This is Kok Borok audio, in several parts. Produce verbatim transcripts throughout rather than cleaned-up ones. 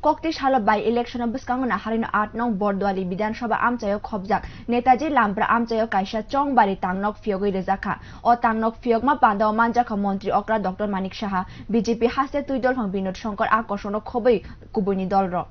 Kokti salo by-election o bwskango naharino aat nong Borduali Bidhan Sabha amchaio khobjak Netaji Lampra amchaio kaisa chongbari tangnok phiyogwi rwjakha. O tangnok phiyokma pandao manjakha Montri okra Doctor Manik Saha, B J P haste twi dolphang Binod Shankar a kosongno khobwi kubuini dolrok.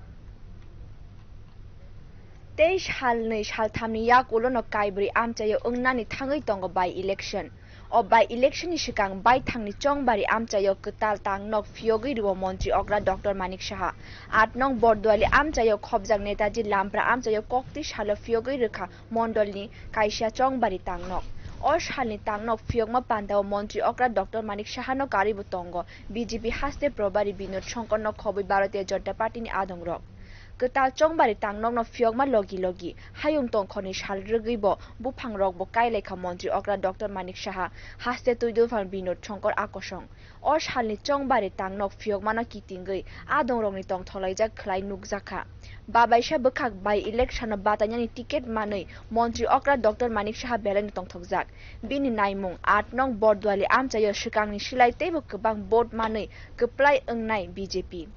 Tei salnwi salthamni yak ulono kaibrwi amchaio wngnani thangwi tongo by-election. O by-election ni swkang baithangni chongbari amchaio kwtal tangnok phiyogwi rwo Montri okra Doctor Manik Saha. Aat nong Borduali amchaio khobjak Netaji Lampra amchaio kokti salo phiyogwi rwkha mondolni kaisa chongbari tangnok. O salni tangnok phiyokma pandao Montri okra Doctor Manik Sahano karwibo tongo B J P haste probari Binod Shankarno khobwi Bharatiya Janata Party ni adongrok. Kwtal chongbari tangnokno phiyokma logi logi hayung tongkhorni sal rwgwibo buphangrokbo kailaikha Montri okra Doctor Manik Saha, haste twi dolphang Binod Shankar a kosong. O salni chongbari tangnok phiyokmano kitingwi adongrokni tongtholaijak khlai nukjakha. Babaisa bwkhak by-election-o batainani ticket manwi Montri okra Doctor Manik Saha belaino tongthokjak. Bini naimung aat nong Borduali amchaio swkangni silai teibo kwbang vote manwi kwplai wngnai B J P.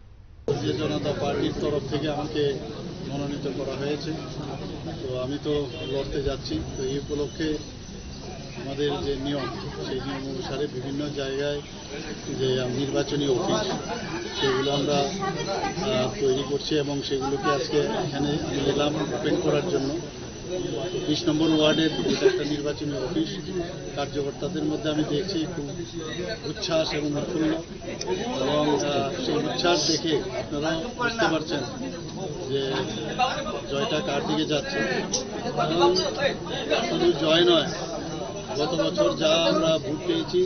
ভারতীয় জনতা পার্টির তরফ থেকে আমাকে মনোনীত করা হয়েছে। তো আমি তো লড়তে যাচ্ছি। তো এই উপলক্ষে আমাদের যে নিয়ম, সেই নিয়ম অনুসারে বিভিন্ন জায়গায় যে নির্বাচনী অফিস, সেগুলো আমরা, আহ, তৈরি করছি এবং সেগুলোকে আজকে এখানে আমি এলাম ওপেন করার জন্য। বিশ নম্বর ওয়ার্ডের এটা একটা নির্বাচনী অফিস। কার্যকর্তাদের মধ্যে আমি দেখছি খুব উচ্ছ্বাস এবং উৎফুল্ল এবং, আহ, সেই উচ্ছ্বাস দেখে আপনারা বুঝতে পারছেন যে জয়টা কার দিকে যাচ্ছে। এবং শুধু জয় নয়, গত বছর যা আমরা ভোট পেয়েছি,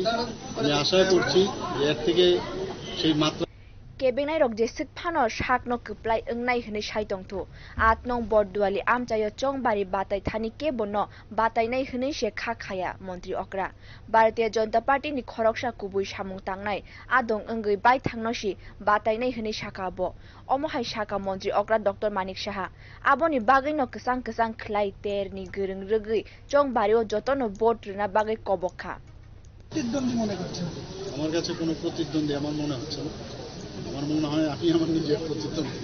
আমি আশা করছি যে এর থেকে সেই মাত্রা Kebengnairok jeswk phano sakno kwplai wngnai hwnwi sai tongthu. Aat nong Borduali amchaio chongbari batai thani kebono batainai hwnwi se kha khaya Montri okra. Bharatiya Janata Party ni khoroksa kubui samung tangnai adong wngwi baithangno si batainai hwnwi saka bo. Omo hai saka Montri okra Doctor Manik Saha. Aboni bagwino kwchang kwchang khlai terni gwrwng rwgwi chongbario jotono vote rwna bagwi kobok kha. প্রতিদ্বন্দ্বী মনে করছেন? আমার কাছে কোনো প্রতিদ্বন্দ্বী আমার মনে হচ্ছে না। আমার মনে হয় আমি আমার নিজের প্রতিদ্বন্দ্বী।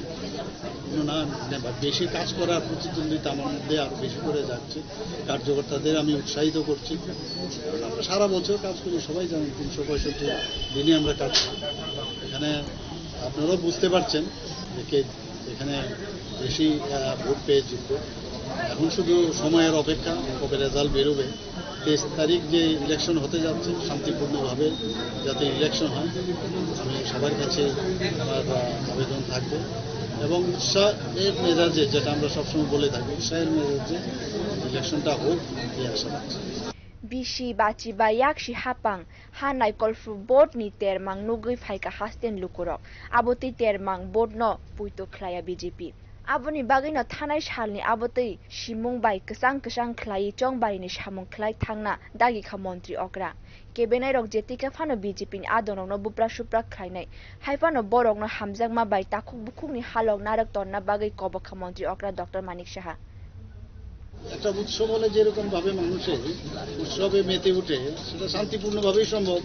কোনো না, মানে, বা-, বেশি কাজ করার প্রতিদ্বন্দ্বিতা আমার মধ্যে আরো বেশি করে যাচ্ছে। কার্যকর্তাদের আমি উৎসাহিত করছি। কারণ আমরা সারা বছর কাজ করি, সবাই জানেন, তিনশো পঁয়ষট্টি দিনই আমরা কাজ করি। এখানে আপনারাও বুঝতে পারছেন যে কে এখানে বেশি, আহ, ভোট পেয়ে জিতবে। এখন শুধু সময়ের অপেক্ষা, কবে রেজাল্ট বেরোবে। তেইশ তারিখ যে ইলেকশন হতে যাচ্ছে, শান্তিপূর্ণভাবে যাতে ইলেকশন হয়, আমি সবার কাছে আমার, আহ, আবেদন থাকবে। এবং উৎসাহের মেজাজে, যেটা আমরা সবসময় বলে থাকি, উৎসাহের মেজাজে ইলেকশনটা হোক, এই আশা রাখছি। Bisi bachi ba yaksi hapang ha naikolphru vote ni termang nugwi phaikha hasten lukurok. Abotwi termang vote no puito khlaiya B J P. Aboni bagwino thanai salni abotwi simung bai kwchang kwchang khlaiwi chongbarini samung khlai thangna dagikha montri okra. Kebenairok jetikha phano B J P ni adongrokno bupra supra khlainai. Hai phano borokno hamjakma bai takhuk bukhukni halok narwk tonna bagwi kobokha montri okra Doctor Manik Saha. একটা উৎসব হলে যেরকম ভাবে মানুষের উৎসবে মেতে উঠে, সেটা শান্তিপূর্ণভাবেই সম্ভব।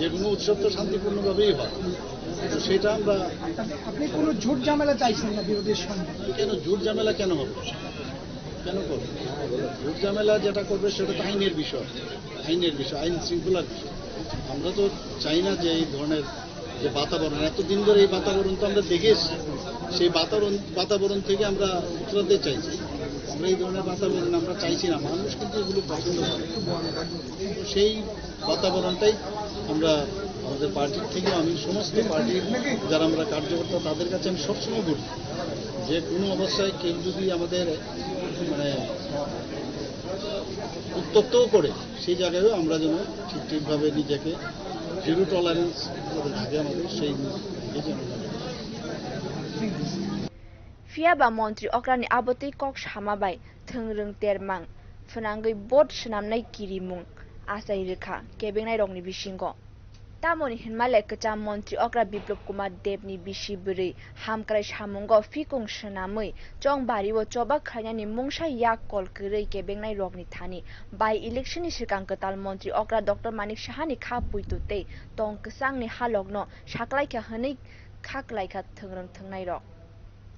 যে কোনো উৎসব তো শান্তিপূর্ণভাবেই হয়। তো সেটা আমরা আপনি কোনো ঝুট ঝামেলা চাইছেন না বিরোধীর সঙ্গে? কেন ঝুট ঝামেলা কেন হবে? কেন করবে? ঝুট ঝামেলা যেটা করবে সেটা তো আইনের বিষয়, আইনের বিষয়, আইন শৃঙ্খলার বিষয়। আমরা তো চাই না যে এই ধরনের যে বাতাবরণ, এতদিন ধরে এই বাতাবরণ তো আমরা দেখে এসেছি। সেই বাতাবরণ, বাতাবরণ থেকে আমরা উতরাতে চাইছি। আমরা এই ধরনের বাতাবরণ আমরা চাইছি না, মানুষ কিন্তু এগুলো পছন্দ করে। তো সেই বাতাবরণটাই আমরা আমাদের পার্টির থেকে, আমি সমস্ত পার্টির যারা আমরা কার্যকর্তা, তাদের কাছে আমি সবসময় বলি, যে কোনো অবস্থায় কেউ যদি আমাদের, মানে, উত্তপ্তও করে, সেই জায়গায়ও আমরা যেন ঠিক ঠিকভাবে নিজেকে জিরো টলারেন্স যাতে থাকে আমাদের, সেই দিকে যেন আমরা Phiya ba montri okrani abotwi kok sama bai thwngrwng termang phwnangwi vote swnamnai kirimung achai rwkha kebengnai rokni bisingo. Tamoni hinmale kwcham montri okra Biplop Kumar Debni bisi bwrwi hamkrai samungo phikung swnamwi chongbario choba khlainani mungsa yak kol kwrwi kebengnai rokni thani by election ni swkang kwtal montri okra Doctor Manik Sahani kha puitu tei tong kwchangni halokno saklaikha hwnwi kha kwlaikha thwngrwng thwngnairok.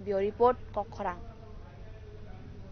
Bureau Report, Kokkhorang.